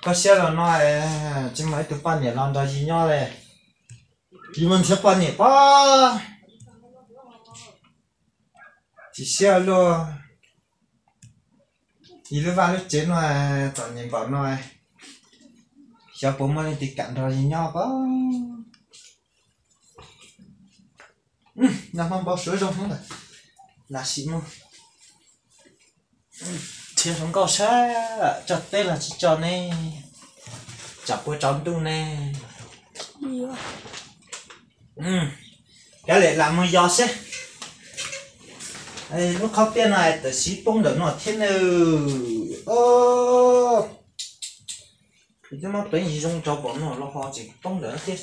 Koj siab los no, tsis muaj ib tug poj niam los nrog yus nyob li. Yus mus nrhiav poj niam pab, tsis siab luaj. Yus lub vaj lub tsev no txom nyem npaum no, xyov puas muaj leej twg kam nrog yus nyob pab. Nag hmo npau suav zoo heev lawm, lam sim mus nrhiav hluas nkauj saib, tso teb los tsis tso ne, tsam puas tsaus ntuj ne. Kav liam lam mus yos seb. Lub qhov tiaj no tam sim poob ntawm no thiab nawb. Twb muab peev zoo rau pom no los ho tseem poob ntawm no thiab.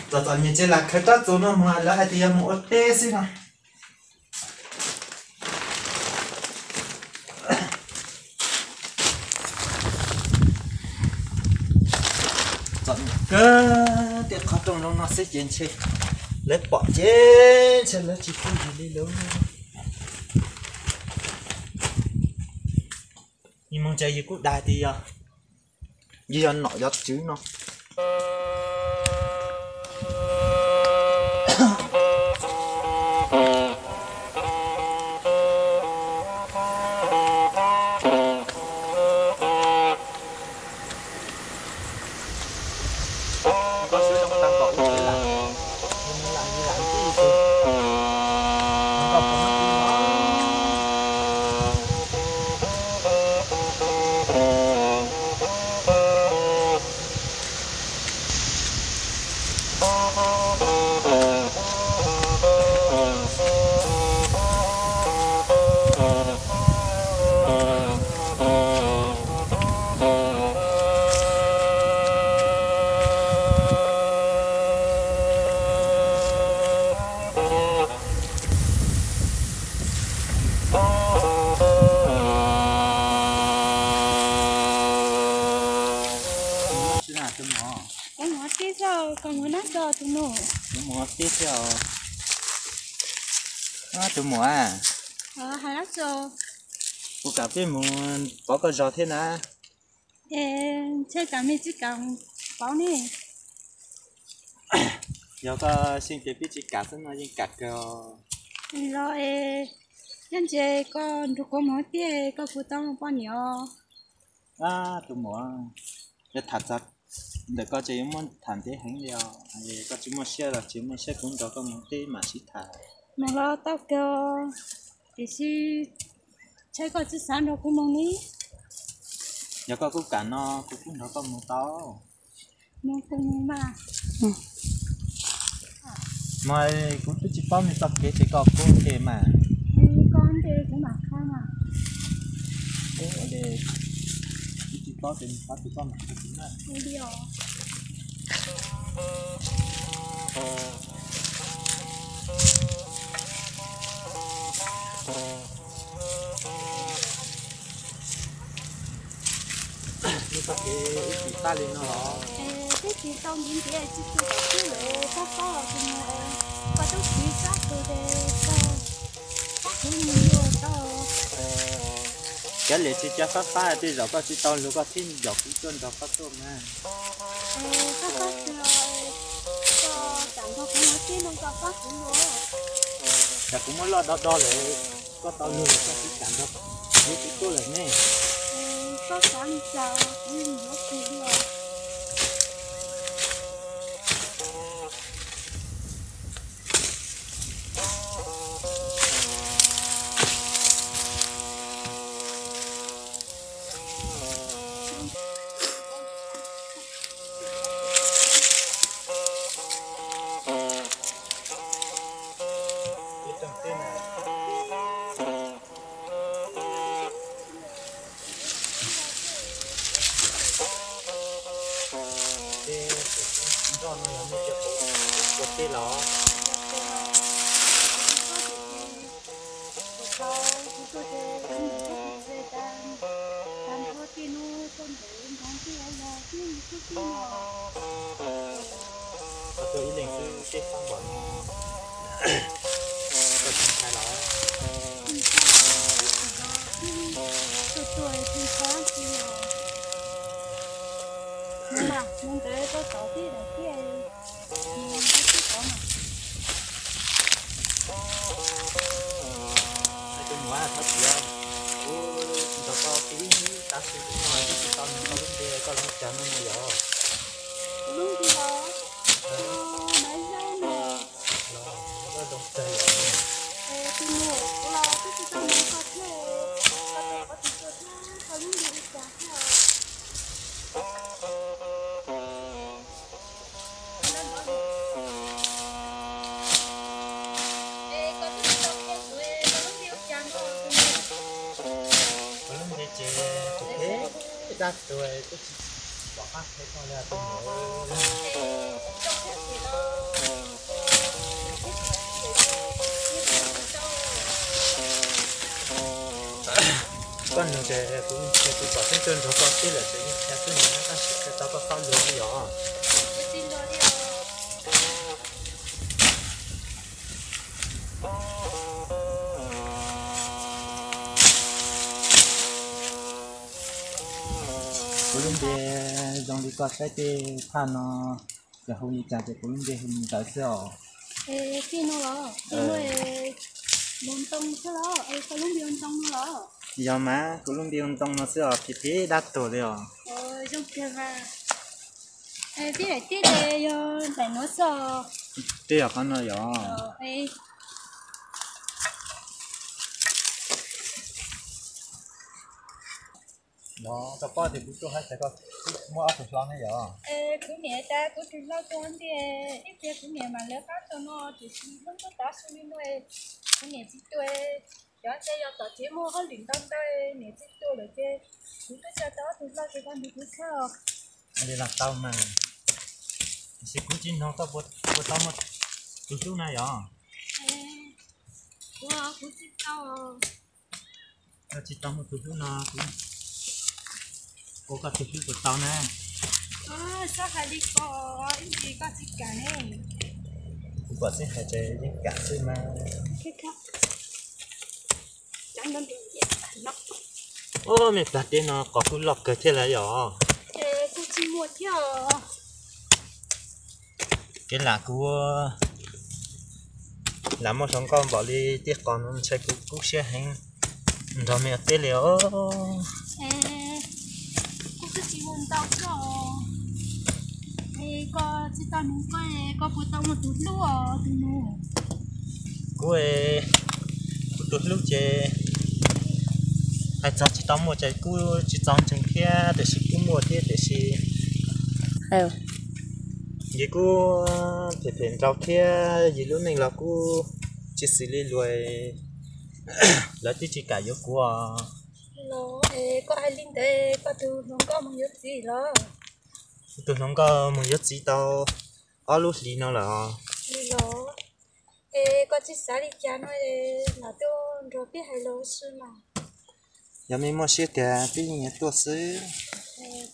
Txom txom nyem ces lam khaws rab txuas no mus, lawv hais tias yog mus ua teb xwb no. Txom nyem kawg, tej qhov rooj zoo no xwb ces ntshe lawv pom ces ntshe lawv tsis pub yus li lawm. Yus mus ces yus kuj dag tias yog, yus yog nom yog tswv no. Tus muam, koj mus tib xwb os. Tus muam, tus muam, kuv kam peb mus pauv koj zog thiab na. Ntshe kam me tsis kam pauv ne. Yog koj xyeej ces peb tsis kam xwb no yeej kam kawg. Los es, nyob ntse koj nrug kuv mus tiag koj kuj tau poj niam os. Tus muam, yog tham txog ntawm koj ces yuav muab tham ntev heev li os. Koj tsis muaj siab los tsis muaj siab, kuv nrog koj mus teb mam sib tham. Mus los tau kawg, tiam sis ntshe koj tsis xav nrog kuv mus li. Yog koj kuj kam no kuv kuj nrog koj mus tau. Mus kuv mus mas. Mas kuv twb tsis paub nws txoj kev ces koj kuj ntes mas. Koj ntes kuv mam qha mas. Twb tsis paub ces nws qab tus koj mam qha kuv na. Nws txoj kev ib txwm tag li no los? Twb tsis tau ntiav ntiav tsis tau tau twb lawm, fab fab los tus mus, koj tub txiv fab tus ces koj fab kuv mus yuav tau. Cov liam tsis cov fab fab tej zaum koj tsis tau lug koj thiaj yaum kuv tuaj nrog koj tuaj mas. Fab fab tsis los koj kam nrog kuv mus tib no koj fab kuv yuav. Cas kuv muab loj do do lawm, koj tau lug los koj tsis kam nrog kuv tuaj lawm ne. Koj xav li cas kuv yuav kawg li os. Nroj no yog muaj cov ua teb los? Koj tuaj ib leeg xwb tej fab npaum no, koj tsis ntshai los? Thov txim, kuv nrog koj tib tav su no twb tsis tau nug koj lub npe, koj lub cas no na yom? Kuv lub npe los, Maiv Zaub no. Los, koj zoo kawg yom. Es tus nus, kuv los twb tsis tau nug koj thiab, koj tus, koj tus tua thiab koj lub npe li cas thiab? Kuv lub npe ces kuv phem dab tuag, twb tsis pom qab qhia koj li tus nus. Koj nug ces kuv, kuv pom xeeb tuaj nrog koj thiab lawm ces yeej qhia twb nug, tab sis qhia tau koj txhob luag li yom. Kuv lub npe zoo li koj saib tej phaj no, ces hu li cas ces kuv lub npe hu li ntawd xwb os. Tij no los, tij no, Ntoo xwb los, koj lub npe hu Ntoo no los? Yog mas, kuv lub npe hu Ntoo no xwb os, phem phem dab tuag li os. Zoo kawg mas. Tij daim tij ces yog daim nuav xwb os. Tij yog qhov no yom. Los koj paub tias kuv tuaj hais tias koj muaj ob tug hlob ne yom? Kuv niam tas kuv tus hlob tuaj ntiag, ib pliag kuv niam mam lawv qab tuaj no, tiam sis hnub tuaj tav su li no kuv niam tsis tuaj. Cov ntshe yog tom tsev muaj hauj lwm ntau ntau, niam tsis tuaj lawm ces kuv twb tsa tau ob tug hlob ces koj nrog kuv txhawb os. Li los tau mas, tiam sis kuv tsis nug koj puas tau muaj tus hlub na yom? Kuv, kuv tsis tau. Koj tsis tau muaj tus hlub no, kuv ua koj tus hlub puas tau na? Txhob hais li ko, ib ntsis koj tsis kam ne. Kuv pom xeeb hais ces yeej kam xwb mas. Ub, me plag teb no qos kuj loj kawg thiab lawm yom. Kuj tsis muaj thiab. Kev lam kuv lam muaj hluas nkauj npaum li tej qos no ntshai kuv kub siab heev nrog me ua teb li os. Kuv twb tsis muaj ntau thiab os. Es koj tsis tau nug koj, koj puas tau muaj tus hlub os tus nus? Kuv, kuv tus hlub ces hais txog tsis tau muaj ces kuj tsis txog ntseeg thiab, tiam sis kuj muaj thiab, tiam sis yus kuj phem phem nraug thiab, yus lub neej los kuj tsis xws li luag, lawv twb tsis kam yuav kuv os. Los es koj hais li ntawd, koj tus hluas nkauj mus yuav txiv los? Kuv tus hluas nkauj mus yuav txiv tau ob lub hlis no lawm os. Li los, es koj tsis xav li cas no, lam tuaj nrog peb hais los ua si mas. Yog mej muaj siab tiag peb yeej yuav tuaj xwb.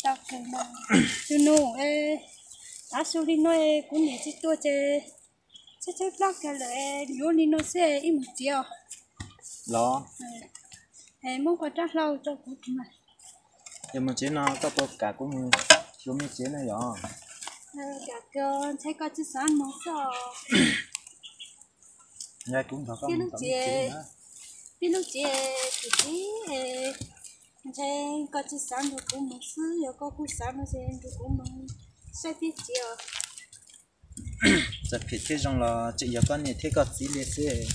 Tau kawg mas. Tus nus, tav su li no kuv niam tsis tuaj ces tshaib tshaib plab kawg lawm, yuav li no xwb ib mus txiav os. Los, muab koj rab hlau rau kuv mas. Yog mus tsev no koj puas kam kuv mus xyuas mej tsev na yom? Kam kawg, ntshai koj tsis xav mus xwb os. Tib lub tsev, tib lub tsev txim tib, ntshai koj tsis xav nrog kuv mus xwb, yog koj kuj xav no ces nrog kuv mus saib tib tsev os. Txawm phem thiab zoo los tseem yog koj niam thiab koj txiv li xwb,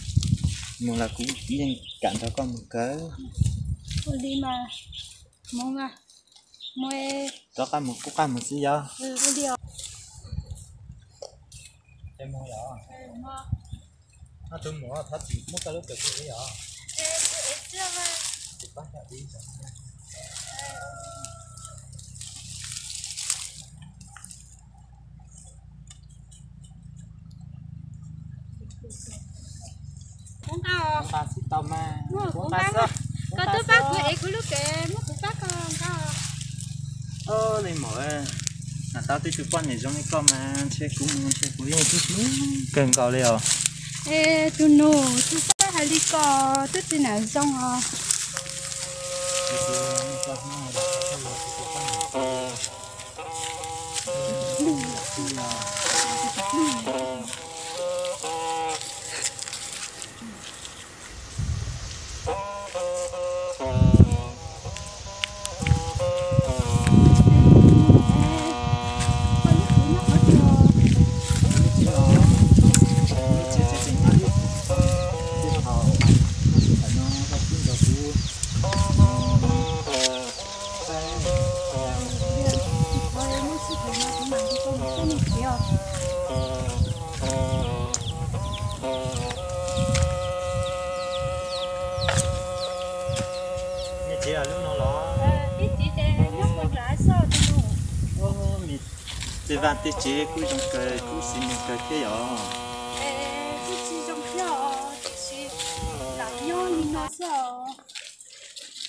mus los kuv yeej kam nrog koj mus kawg. Ua li mas, mus mas, mus. Rov qab mus kuj qab mus xwb yog. Tus mus thov txim muab koj lub kawm kuv yog. Kuv nqa, kuv nqa xwb tau mas. Kuv nqa xwb. Koj twb pab kuv ev kuv lub kev, muab kuv pab koj nqa. Leej muam, nam tau tib tug poj niam zoo li koj mas ntshe kuv mus ntshe kuv yeej tib tug kawg nkaus li os. Es tus nus, tsis txhob hais li ko, twb tsis nam zoo os. Vaj tej tsev kuj zoo kawg, kuj xis neeg kawg thiab yom. Kuj tsis zoo thiab os, tiam sis lam nyob li no xwb os.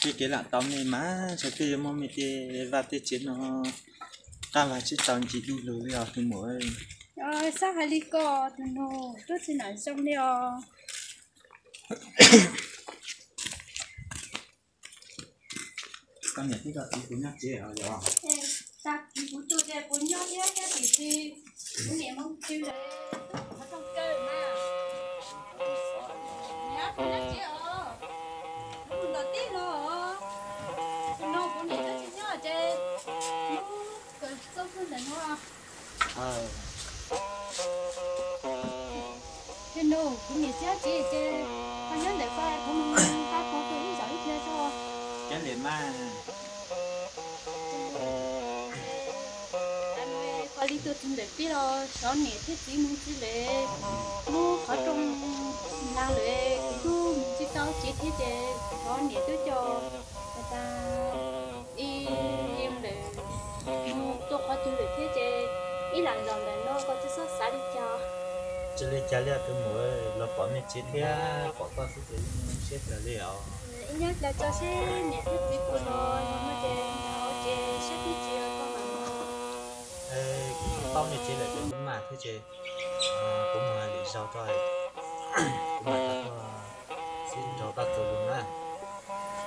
Tej kev lam tau me mas ntshe twb yuav muaj me tej vaj tej tsev no qab vaj tsis tau ncig dub lug li os tus muam. Xav hais li ko tus nus, twb tsis nam zoo li os. Koj niam thiab koj txiv puas nyob tsev os yom? Tag kis kuv tus ces puas nyob thiab thiab tiam sis kuv niam mus twg lawm, qhov rooj kaw mas. Niam, puas nyob tsev os? Mus nram teb no os. Tus no kuv niam twb tsis nyob ces mus kawm txoj kawg ntawm no. Tus nus, kuv niam tsis nyob tsev ces koj nyob ntawm ko, kuv mus pab koj tus ib zaug ib pliag tso. Cov niam mas, koj li tuaj txog ntawm peb los xyov niam thiab txiv mus txij lawm, mus qhov rooj nag lawm, kuv twb mus tsis tau tsev thiab ces xyov niam twb coj tas ib lawm, mus tuaj qhov twg lawm thiab ces ib lam zaum ntawm no koj tsis txhob xav li cas. Tsis li cas li tus muam, los pom me tsev thiab pom koj xwb ces zoo siab kawg li os. Ib nyab cas tso seb niam thiab txiv puas los, yog no ces nrog ces seb twb tsis los koj mam mus. Kuv paub me tsev lawm ces kuv mam thiab ces kuv mus hais lwm zaus tso, kuv mam rov tuaj sib nrog koj txuas lus na.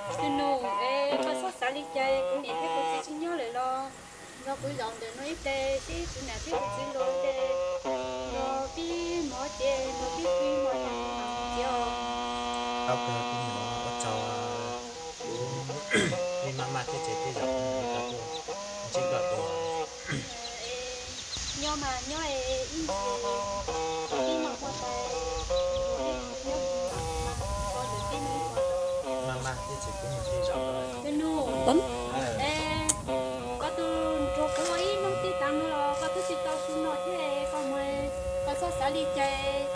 Tus nus, es koj txhob xav li cas, kuv niam thiab kuv txiv tsis nyob lawm los nrog kuv zaum ntawm no ib pliag seb kuv niam thiab kuv txiv los ces nrog peb mus tsev, nrog peb pw mus tsev os. Tau kawg tus muam, ua tsaug, kuv yeej maj maj thiab ces tej zaum kuv mam li rov tuaj ntsib koj dua. Nyob mas nyob ib ntsis, tib no ua tais, nyob mas, maj maj thiab ces kuv mus tej zaum. Tus nus, es koj tus nrog kuv ua ib hnub tib tav no los koj twb tsis tau su no thiab, koj mus, koj txhob xav li cas,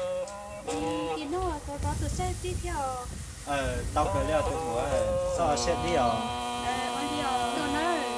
tib no rov rov tuaj saib peb thiab os. Tau kawg li os tus muam, txhob xav li os. Ua li os.